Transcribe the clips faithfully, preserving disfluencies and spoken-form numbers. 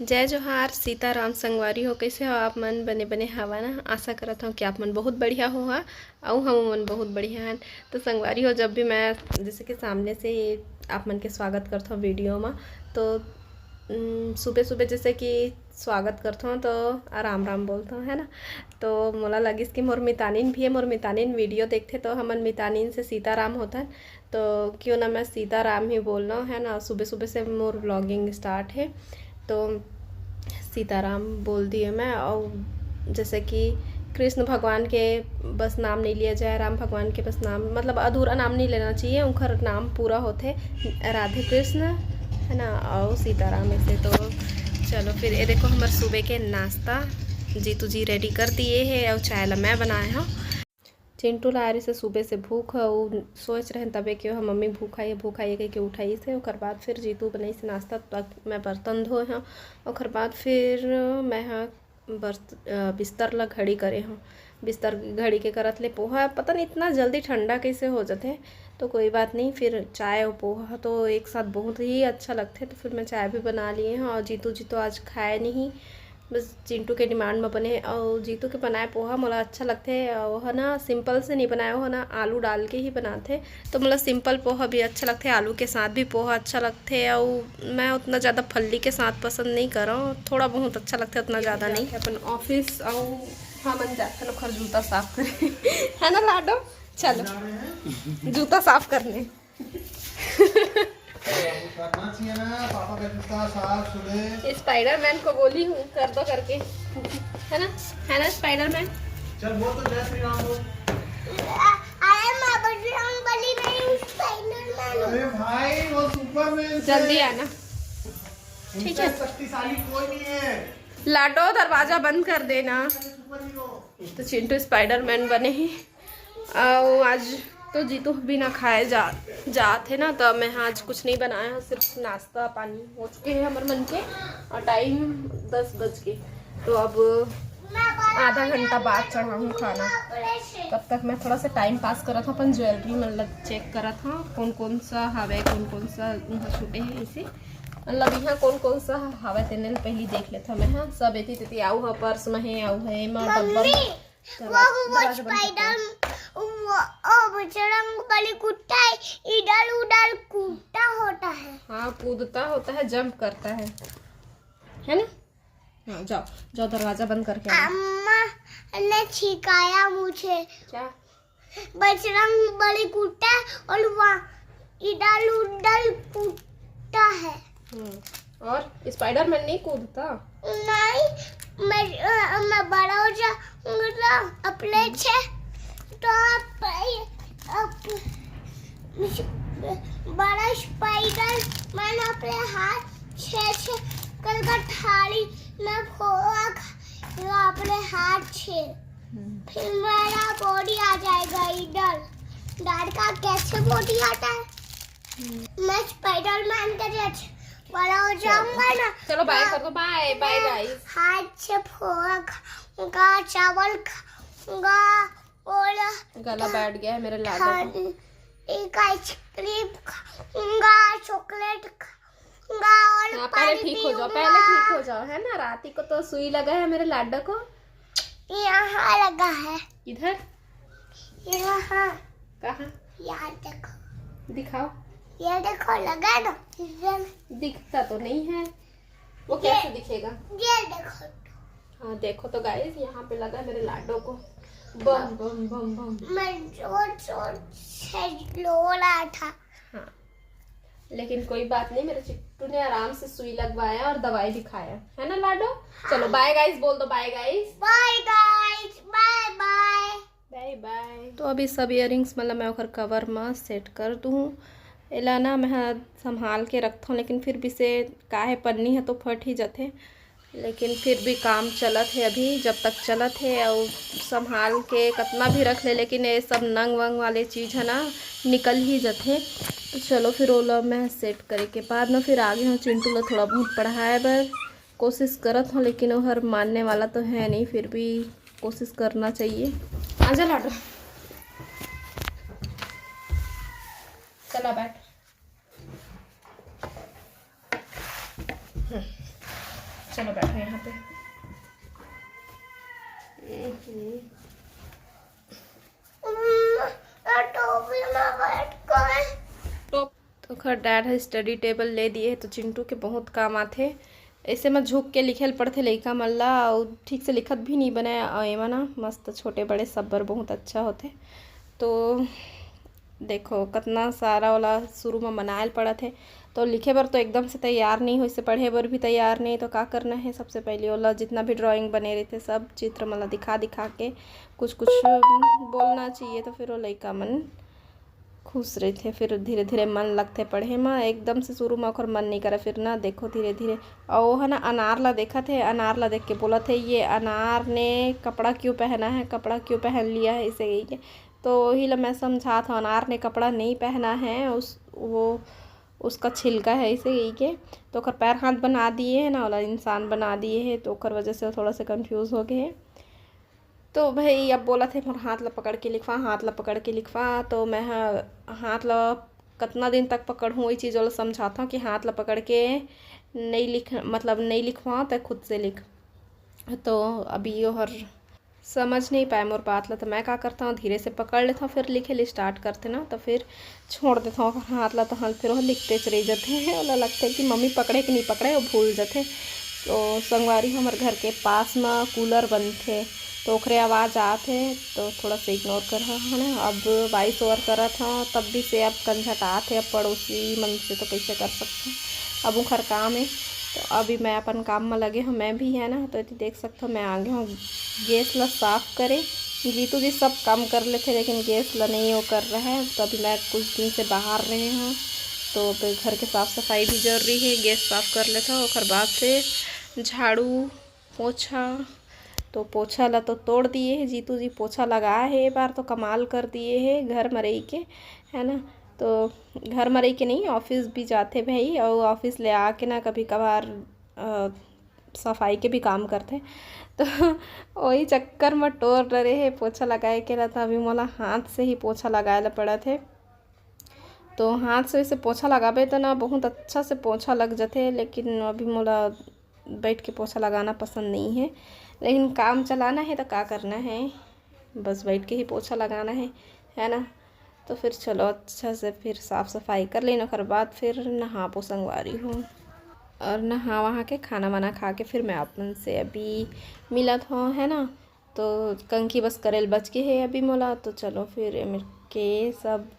जय जोहार, सीताराम संगवारी हो, कैसे हो आप मन? बने बने हवा ना? आशा करत हूँ कि आप मन बहुत बढ़िया हो हा, अउ हम मन बहुत बढ़िया हन। तो संगवारी हो, जब भी मैं जैसे कि सामने से आप मन के स्वागत करत हूँ वीडियो में, तो सुबह सुबह जैसे कि स्वागत करत हूँ तो राम राम बोलत हूँ, है ना? तो मोला लगिस कि मोर मितानिन भी है, मोर मितानिन वीडियो देखथे तो हमन मितानिन से सीताराम होथन, तो क्यों ना मैं सीताराम ही बोल लूँ, है ना? सुबह सुबह से मोर व्लॉगिंग स्टार्ट है, तो सीताराम बोल दिए मैं। और जैसे कि कृष्ण भगवान के बस नाम नहीं लिया जाए, राम भगवान के बस नाम, मतलब अधूरा नाम नहीं लेना चाहिए, उनकर नाम पूरा होथे राधे कृष्ण, है ना, और सीताराम ऐसे। तो चलो फिर ये देखो हमारे सुबह के नाश्ता जीतू जी रेडी कर दिए है और चाय ला मैं बनाए हूँ। चिंटू ला आरी से सुबह से भूख है, वो सोच रहे हैं तबे कि हम मम्मी भूखा है, भूखा है कह के उठाई से। ओकर बाद फिर जीतू बनाई से नाश्ता, तक मैं बर्तन धोए हूँ। ओकर बाद फिर मैं हाँ बर्त अ, बिस्तर ला घड़ी करे हूँ। बिस्तर घड़ी के करत ले पोहा पता नहीं इतना जल्दी ठंडा कैसे हो जाते, तो कोई बात नहीं। फिर चाय और पोहा तो एक साथ बहुत ही अच्छा लगते, तो फिर मैं चाय भी बना लिए हूँ। और जीतू जी तो आज खाए नहीं, बस चिंटू के डिमांड में बने। और जीतू के बनाए पोहा मोला अच्छा लगते, और है ना सिंपल से नहीं बनाए, वो है ना आलू डाल के ही बनाते, तो मोला सिंपल पोहा भी अच्छा लगते, आलू के साथ भी पोहा अच्छा लगते। और मैं उतना ज़्यादा फल्ली के साथ पसंद नहीं करो, थोड़ा बहुत अच्छा लगता है, उतना ज़्यादा नहीं। अपन ऑफिस और हमन जाते हैं ओखर जूता साफ करे है ना लाडो? चलो जूता साफ करने। करना चाहिए ना, पापा का जूता साफ सुथरे। स्पाइडरमैन को बोली हूँ कर दो करके, है ना? है ना स्पाइडरमैन? चल बोल तो जय श्री राम बोल। अरे मैं बजरंग बली नहीं, स्पाइडरमैन हूँ। अरे भाई वो सुपरमैन से जल्दी आना। ठीक है। शक्तिशाली कोई नहीं है। लाडो दरवाजा बंद कर देना। तो चिंटू स्पाइडरमैन बने ही। और आज तो जीतू बिना खाए जा जात है ना, तो मैं आज कुछ नहीं बनाया हूँ, सिर्फ नाश्ता पानी हो चुके हैं हमारे मन के। और टाइम दस बज के, तो अब आधा घंटा बाद चढ़ाऊँ खाना। तब तक मैं थोड़ा सा टाइम पास करत हूँ, अपन ज्वेलरी मतलब चेक करत हूँ कौन कौन सा हवे, कौन कौन सा वहाँ छूटे हैं इसे, मतलब यहाँ कौन कौन सा हवे तेने ल पहली देख लेत हूँ मैं। हाँ, सब एती तेती आऊ है, पर्स में है, आऊ है, एमा डब्बा में। वो वो स्पाइडर वो ओ बजरंग बली कुत्ता है, इधर उधर कूदता होता है। हाँ, कूदता होता है, जंप करता है, है ना? हाँ, जाओ जाओ, दरवाजा बंद करके आओ। अम्मा ने सिखाया मुझे। क्या? बजरंग बली कुत्ता है और वहाँ इधर उधर कूदता है। हम्म, और स्पाइडरमैन नहीं कूदता? नहीं, मैं अ, मैं बड़ा हो जाऊंगा अपने छे तो आप, आप बड़ा स्पाइडर मैन अपने हाथ छे छे कल का थाली में फोड़ा खा अपने हाथ छे। हम्म। फिर मेरा बॉडी आ जाएगा इधर। डैड का कैसे बॉडी आता है? हम्म। मैं स्पाइडरमैन का जैसे बड़ा हो जाऊंगा ना। चलो बाय कर दो, बाय बाय गाइस। हाथ से फोड़ा खाऊंगा, चावल खाऊंगा और गला बैठ गया है मेरे लाडो का। खान-, एक आइसक्रीम खाऊंगा, चॉकलेट खाऊंगा और हाँ, पहले पानी ठीक हो जाओ, पहले पीऊंगा। ठीक हो जाओ, है ना? राती को तो सुई लगा है मेरे लाडो को। यहाँ लगा है। इधर? यहाँ। कहाँ? यहाँ देखो। दिखाओ। ये देखो, लगा ना। इधर। दिखता तो नहीं है। वो ये कैसे दिखेगा? ये देखो। हाँ, देखो तो गाइस, यहाँ पे लगा है मेरे लाडो को। Bomb bomb bomb bomb. मैं जोर जोर से रो रहा था। हाँ, लेकिन कोई बात नहीं, मेरे चिट्टू ने आराम से सुई लगवाया और दवाई भी खाया, है ना लाडो? चलो बाय गाइस बोल दो, बाय गाइस। बाय गाइस, बाय बाय। बाय बाय। तो अभी सब इयररिंग्स मतलब मैं ओकर कवर में सेट कर दूँ। एला ना मैं ह संभाल के रखथों, लेकिन फिर भी से काहे पन्नी है तो फट ही जाथे, लेकिन फिर भी काम चलत है अभी, जब तक चलत है। और संभाल के कितना भी रख ले, लेकिन ये सब नंग वंग वाले चीज़ है ना, निकल ही जाथे। तो चलो फिर ओला मैं सेट करे के बाद ना फिर आगे हूँ चिंटू ला थोड़ा बहुत पढ़ाए बर कोशिश करत हूँ, लेकिन वो हर मानने वाला तो है नहीं, फिर भी कोशिश करना चाहिए। आजा लाडो, चला बैठ। चलो बैठो यहाँ पे। तो ओखर डैड ह स्टडी टेबल ले दिए हे, तो चिंटू के बहुत काम आथे। ऐसे म झुक के लिखे ल पड़थे लइका मन ला, अउ ठीक से लिखत भी नहीं बने। अउ एमा ना मस्त छोटे बड़े सब बर बहुत अच्छा होथे। तो देखो, कतना सारा ओला शुरू म मनाए ल पड़त हे। तो लिखे बर तो एकदम से तैयार नहीं होइस हे, पढ़े बर भी तैयार नहीं, तो का करना है, सबसे पहले ओला जितना भी ड्राइंग बने रहिथे, सब चित्र मन ला दिखा दिखा के कुछ कुछ बोलना चाहिए, तो फिर वो लइका मन खुश रहिथे। फिर धीरे धीरे मन लगथे पढ़े म। एकदम से शुरू म ओकर मन नहीं करे, फिर ना देखो धीरे धीरे, अउ वो ह ना अनार ला देखत हे, अनार ला देख के बोलत हे, "ये अनार ने कपड़ा क्यों पहना है, कपड़ा क्यों पहन लिया है?" ऐसे कहिके। तो वही ला मैं समझात हूँ, "अनार ने कपड़ा नहीं पहना है, उस वो उसका छिलका है," ऐसे कहिके। तो ओकर पैर हाथ बना दिए है ना, ओला इंसान बना दिए है, तो ओकर वजह से वो थोड़ा सा कंफ्यूज हो गए है। तो भाई अब बोलत हे, "मोर हाथ ला पकड़ के लिखवा, हाथ ला पकड़ के लिखवा।" तो मैं ह हाथ ला कतना दिन तक पकड़हूँ, वही चीज़ वाला समझाता हूँ कि हाथ ला पकड़ के नहीं लिख, मतलब नहीं लिखवा, तै खुद से लिख। तो अभी यो हर समझ नहीं पाए मोर बात ला, तो मैं का करता हूँ, धीरे से पकड़ लेता हूँ, फिर लिखे ले स्टार्ट करते ना, तो फिर छोड़ देता हूँ ओकर हाथ ला, तो हाल फिर वो लिखते चले जाते हैं। ओला लगता है कि मम्मी पकड़े कि नहीं पकड़े, वो भूल जाते। तो संगवारी, हमर घर के पास म कूलर बनथे, तो ओकरे आवाज़ आत हे, तो थोड़ा सा इग्नोर कर, है ना। अब वॉइस ओवर करत हूँ, तब भी से अब कंझटात हे, अब पड़ोसी मन से तो कैसे कर सकते हैं, अब उखर काम है। तो अभी मैं अपन काम में लगे हूँ, मैं भी, है ना। तो एती देख सकते हो, मैं आगे हूँ गैस ला साफ करे। जीतू जी सब काम कर लेते, लेकिन गैस ला नहीं वो कर रहा है। तो अभी मैं कुछ दिन से बाहर रहे हूँ, तो अब घर के साफ सफाई भी जरूरी है। गैस साफ कर लेता हूँ, ओकर बाद से झाड़ू पोछा। तो पोछा ला तो तोड़ दिए है जीतू जी, पोछा लगाए है, ए बार तो कमाल कर दिए है घर म रही के, है ना। तो घर म रही के नहीं, ऑफिस भी जाते भाई, और ऑफिस ले आके ना कभी कभार अ, सफाई के भी काम करथे। तो वही चक्कर म टोर डरे हे, पोछा लगाए के रहता। अभी मोला हाथ से ही पोछा लगाए ला पड़त हे। तो हाथ से वैसे पोछा लगाबे तो ना बहुत अच्छा से पोछा लग जथे, लेकिन अभी मोला बैठ के पोछा लगाना पसंद नहीं है, लेकिन काम चलाना है तो का करना है, बस बैठ के ही पोछा लगाना है, है ना। तो फिर चलो, अच्छा से फिर साफ सफाई कर लेन, ओकर बाद फिर नहा पो संगवारी हो। और नहा वहा के खाना वाना खा के फिर मैं अपन से अभी मिलत हो, है ना। तो कंघी बस करेल बच के है अभी मोला। तो चलो फिर एमेर के सब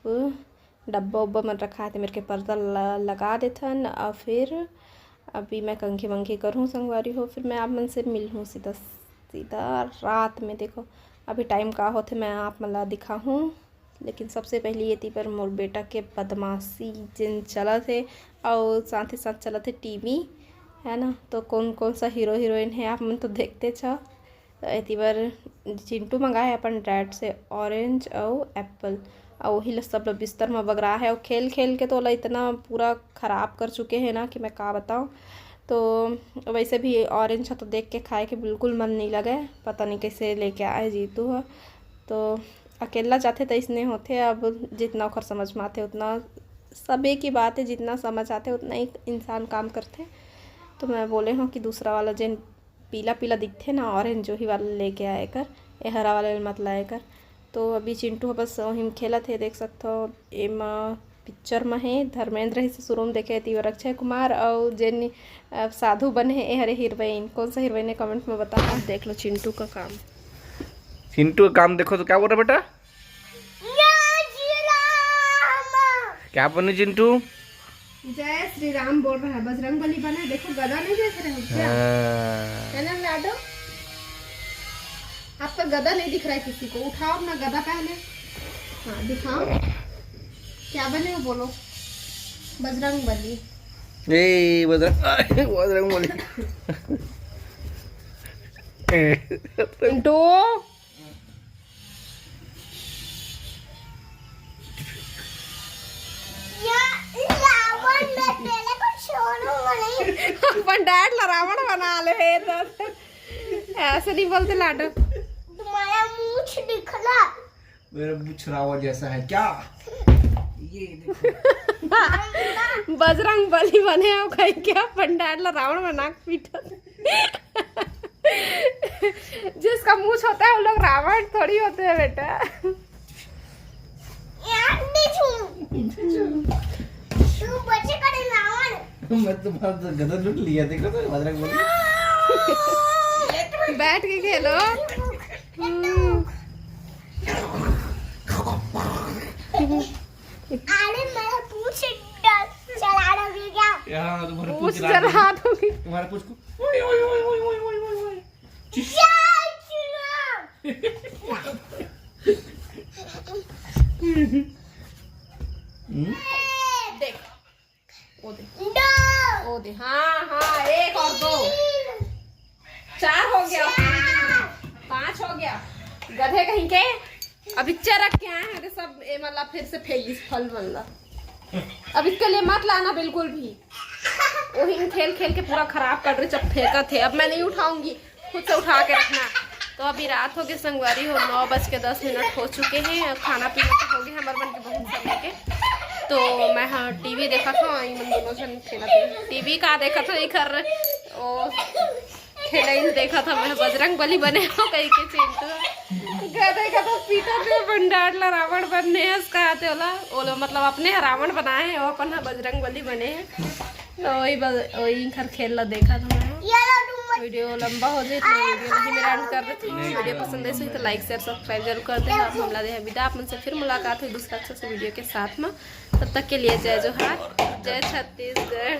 डब्बा उब्बा मन रखा है, तो मेरे के पर्दा ल-, लगा देथन। और फिर अभी मैं कंघी वंघी करूँ संगवारी हो, फिर मैं आप मन से मिलहूँ सीधा सीधा रात में। देखो अभी टाइम का होथे, मैं आप मन ला दिखाहूँ। लेकिन सबसे पहले ये ती पर मोर बेटा के बदमाशी जिन चलत हे, और साथ ही साथ चलत हे टीवी, है ना। तो कौन कौन सा हीरो हीरोइन है आप मन तो देखते छ। तो एती बर चिंटू मंगाए अपन डैड से ऑरेंज अउ एप्पल, अउ वही ल सब ल बिस्तर म बगरा है, अउ खेल खेल के तो ओला इतना पूरा खराब कर चुके हैं ना कि मैं का बताऊँ। तो वैसे भी ऑरेंज ह तो देख के खाए के बिल्कुल मन नहीं लगे, पता नहीं कैसे लेके आए जीतू ह। तो अकेला जाथे त इसने होथे, अब जितना ओखर समझ में आथे उतना। सबे की बात है, जितना समझ आथे उतना ही इंसान काम करथे। तो मैं बोले हूँ कि दूसरा वाला जेन पीला पीला दिखथे ना, ऑरेंज, वही वाला लेके आए कर, ये हरा वाला मत लाए कर। तो अभी चिंटू ह बस वही में खेलत हे, देख सकथो। एमा पिक्चर म हे धर्मेंद्र, ही से शुरू में देखे ती अक्षय कुमार, अउ जेन अ, साधु बने हे, ए हरे हीरोइन। कौन सा हीरोइन है कमेंट में बताओ। देख लो चिंटू का काम। चिंटू का काम देखो तो क्या बोल रहा बेटा? जय श्री राम। क्या बने चिंटू? जय श्री राम बोल रहा है, बजरंग बली बना है। देखो गदा नहीं देख रहे हो क्या? हाँ। है ना लाडो? आपका गदा नहीं दिख रहा है किसी को, उठाओ अपना गदा पहले। हाँ दिखाओ, क्या बने हो बोलो। बजरंग बली। ए बजरंग, बजरंग बली। चिंटू। या रावण में तेरे को छोड़ूंगा नहीं। अपन डैड ला रावण बना ले हे तो। ऐसे नहीं बोलते लाडो। तुम्हारा मूछ दिखला। मेरा मूछ रावण जैसा है क्या? ये देखो। बजरंग बली बने हो कहीं क्या? अपन डैड ला रावण बना के पीटा। जिसका मूछ होता है, वो लोग रावण थोड़ी होते हैं, बेटा। यार, नहीं छू। तू बचे करे रावण। मैं तुम्हारा तो गदर लूट लिया, देखो तो बजरंग बली। बैठ के खेलो। हम्म। अरे, मेरा पूछ डर चला रही क्या? यहाँ तुम्हारे पूछ पूछ चला चला रही। दूंगी। तुम्हारे पूछ को ओए, ओए, ओए। चिश। हम्म? देख, वो दे, दो। वो दे। हाँ, हाँ, एक और दो, चार हो गया, पांच हो गया। गधे कहीं के। अब इच्छा रख के आए हैं, अरे सब ए मतलब फिर से फेंकिस फल मन ला। अब इसके लिए मत लाना बिल्कुल भी। वही खेल खेल के पूरा खराब कर रहे, जब फेंका थे। अब मैं नहीं उठाऊंगी, खुद से उठा के रखना। तो अभी रात हो गए संगवारी हो, नौ बज के दस मिनट हो चुके हैं और खाना पीना तो हो गया हमारे मन के बहुत समय के। तो मैं, हाँ, टीवी देखा था, ये मन दोनों जन खेला थे। टीवी का देखा था, ये कर रहे ओ खेलैन देखा था, मैं बजरंग बली बने हो कही के चिंटू। गधे का तो पीटा दे भंडार ला रावण बनने है, उसका आते वाला। वो लोग मतलब अपने रावण बनाए हैं, वो अपन बजरंग बली बने हैं। तो वही बज-, वही इनकर खेल ला देखा था मैं। वीडियो लंबा हो जाए तो वीडियो नहीं मेरा एंड कर देती हूँ। वीडियो पसंद है तो लाइक शेयर सब्सक्राइब जरूर कर देना। आप हमला दे विदा, अपन से फिर मुलाकात हुई दूसरा अच्छा से वीडियो के साथ में। तब तक के लिए जय जोहार, जय छत्तीसगढ़।